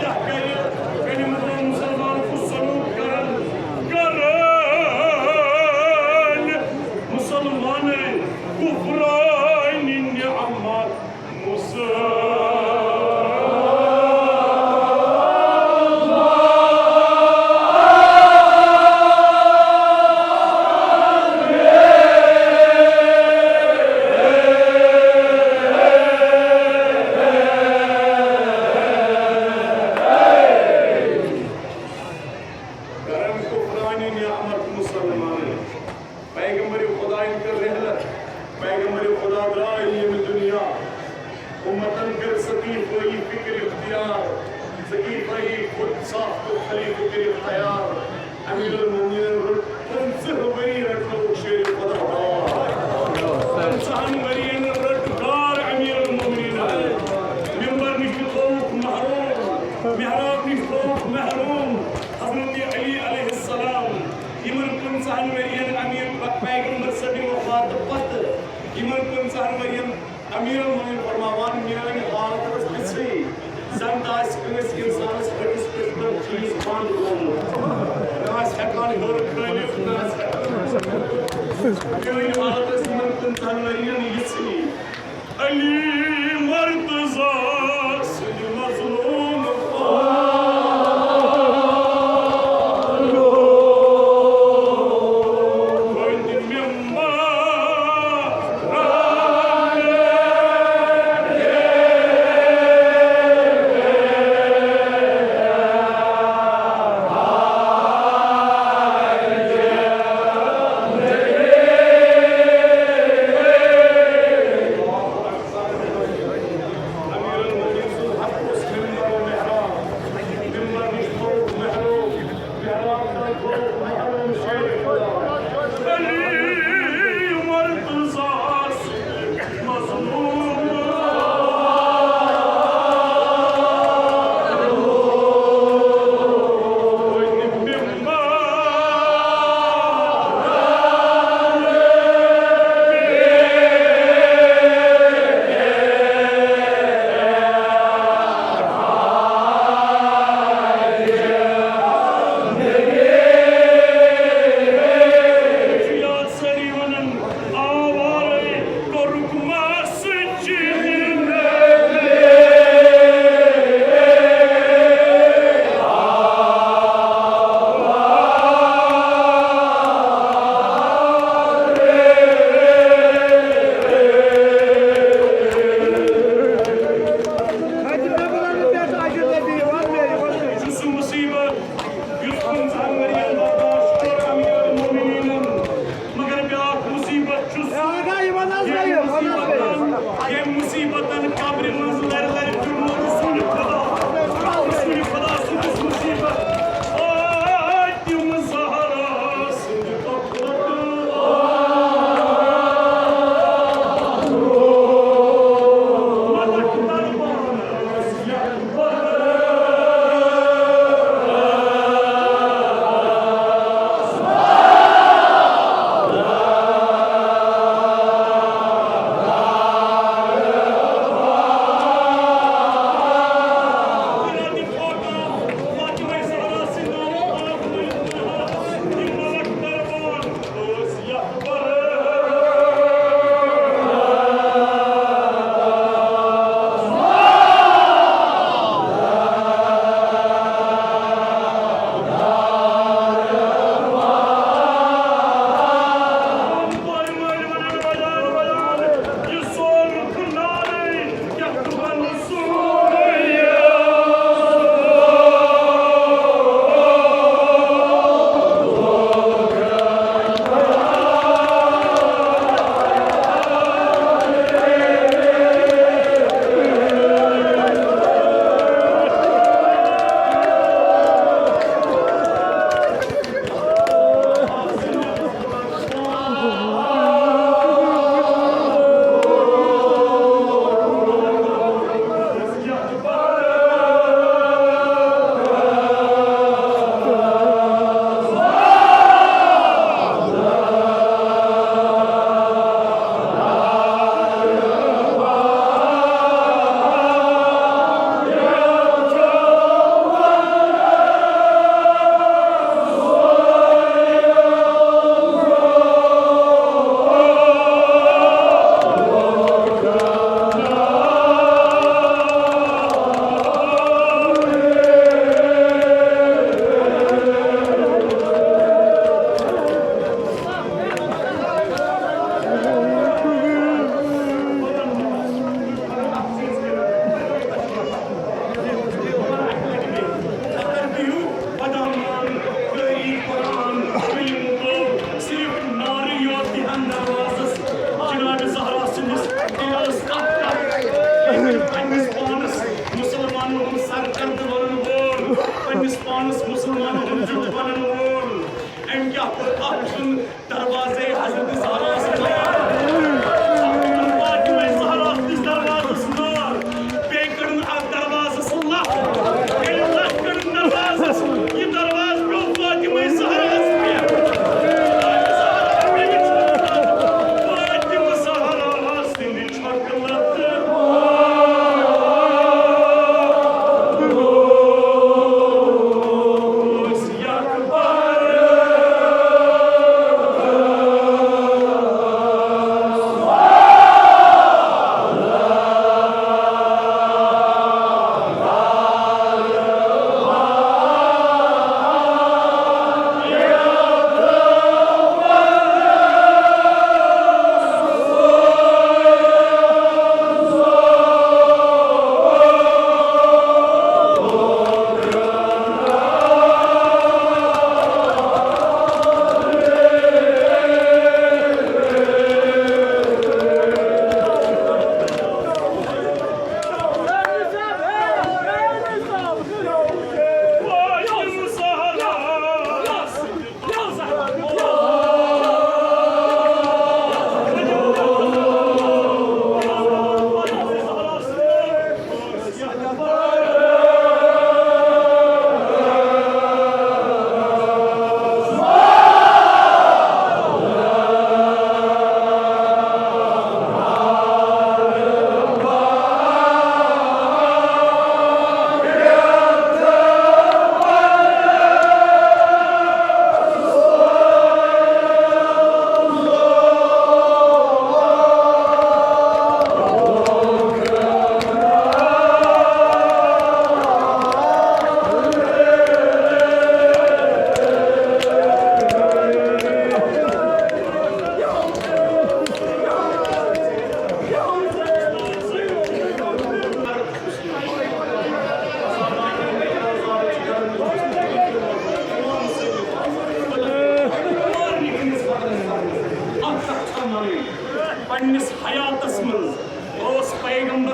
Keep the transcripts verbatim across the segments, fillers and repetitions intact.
کیٛاہ کرِ؟ کٔرِو مسلمان کُس سلوک کرن؟ کرن مسلمان کفران نعمت مسلمان۔ کرن کفران نعمت مسلمان۔ پیغمبر خدایَن کٔر رحلت، پیغمبر خدا درٛاے ییٚمہِ دُنیا۔ اُمتن کٔر سقیفٲیی فکر اختیار، سقیفٲیی خود ساخت و خلیفہ کٔرِکھ تیار۔ امیر المومنین رٔٹ پٕنٛژٕہ ؤری رٹنووُکھ شیر خدا بار۔ پٕنٛژٕہن ؤرین رٔٹ گار امیر المومنین۔ ممبر نِش تہِ تھووُکھ محروم، محراب نِش تھووُکھ محروم حضرت علی علیہ السلام۔ یِمن پٕنٛژٕہن ؤرین امیر پ-، پیغمبر سٕنٛدِ وفاتہٕ پتہٕ، یِمن پٕنٛژٕہن ؤرین امیر المومنین فرماوان، میٲنۍ حالت ٲس تِژھٕے، زن تہِ آسہِ کٲنٛسہِ انسانس أکِس پٮ۪ٹھ کانٛہہ چیٖز بنٛد گوٚمُت۔ نہ آسہِ ہٮ۪کان ہیوٚر کھٲلِتھ، نہ آسہِ ہٮ۪کان۔ میٲنۍ حالت ٲس یِمن پٕنٛژٕہن ؤرین یِژھٕے۔ علی مرتضی سٕنٛدِ مظلوم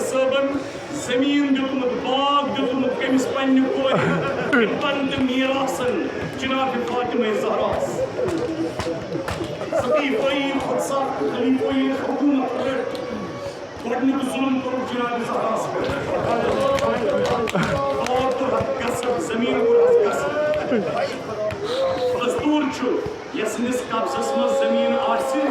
صٲبن زٔمیٖن دیُتمُت، باغ دیُتمُت کٔمِس پننہِ کورِ، تِم پننہِ میٖراثن جناب فاطمہ زہراہس۔ صدیقی خۄد ساخت خلیفہٕ ییٚلہِ حکوٗمت رٔٹ، گۄڈٕنیُک ظُلم کوٚرُکھ جناب زہراہس پٮ۪ٹھ۔ باغ کوٚرہکھ غصب، زٔمیٖن کوٚرہس غصب۔ دستوٗر چھُ، یَس نِس قبضس منٛز زٔمیٖن آسہِ،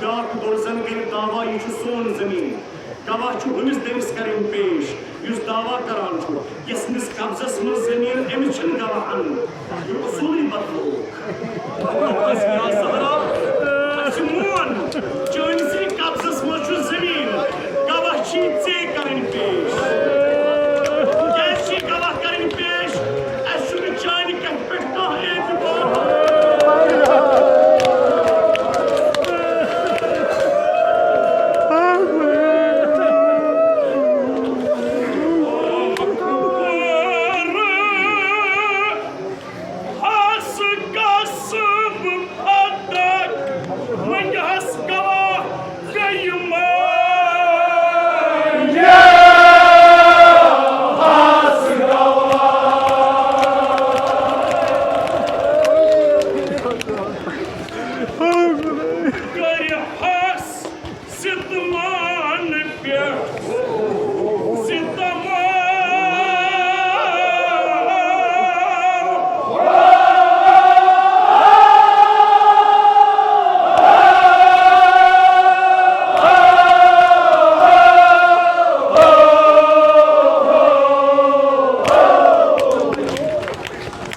بیٛاکھ دۄہ زن کرِ دعویٰ، یہِ چھُ سون زٔمیٖن۔ گواہ چھُ ہُمِس دٔمِس کرٕنۍ پیش، یُس دعویٰ کران چھُ، یَس نِس قبضس منٛز زٔمیٖن، أمِس چھِنہٕ گواہ اَنُن۔ یہِ اصوٗلٕے بدلوو۔ دوٚپمَس، یا زہرا، اَسہِ مون، چٲنِسٕے قبضس منٛز چھُ زٔمیٖن، گواہ چھی ژے کرٕنۍ پیش۔ کیٛازِ چھی گواہ کرٕنۍ پیش؟ اَسہِ چھُنہٕ چانہِ کَتھِ پٮ۪ٹھ کانٛہہ اعتبار۔ ہس کسب پتک ونجہس گواہ گئی ماں۔ کرِ ہس ستمان پہ ستمان۔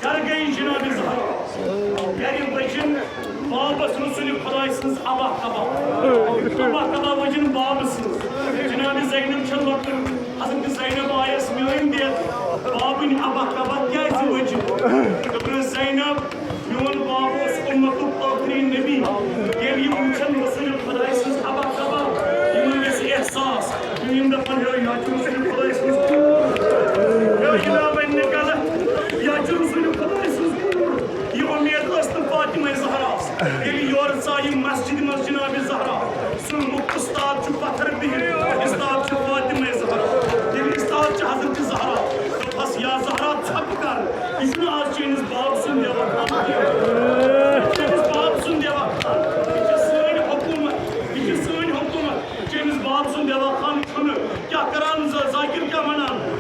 گرٕ گٔے جناب زہرا۔ گرِ وٕچھِن بابس رسول خداے سٕنٛز ابا کبا۔ ابا کبا وٕچھِن بابہٕ سٕنٛز۔ جناب زینب چھےٚ لۄکٕٹ۔ حضرت زینب آیس میٲنۍ دِتھ، بابٕنۍ ابا کبا کیازِ وٕچھِ؟ دوٚپنس، زینب، میون باب اوس اُمتُک ٲخری نبی۔ ییٚلہِ یِم وٕچھن رسول خداے سٕنٛز ابا کبا، یِمن گژھِ احساس۔ یِم دپن، ہے، یا چھُ رسول خداے سٕنٛز کوٗر۔ ہے، یہِ نا وَنہِ نہٕ غلط، یا چھُ رسول خداے سٕنٛز کوٗر۔ یہِ اُمید ٲس نہٕ فاطمہ زہراہس۔ ییٚلہِ یورٕ ژایہِ مسجدِ منٛز جناب زہرا، سُہ استاد چھُ پتھر بِہِتھ، استاد چھُ فاطمہ زہرا۔ ییٚلہِ استاد چھُ حضرت زہرا، دوٚپہس، یا زہرا، ژھۄپہٕ کر، یہِ چھُنہٕ آز چٲنِس باب سُنٛد دیوان خان کینٛہہ۔ چٲنِس باب سُنٛد دیوان خان، یہِ چھِ سٲنۍ حکوٗمت، یہِ چھِ سٲنۍ حکوٗمت۔ چٲنِس باب سُنٛد دیوان خان چھُنہٕ۔ کیٛاہ کران ز-، ذاکر کیٛاہ وَنان؟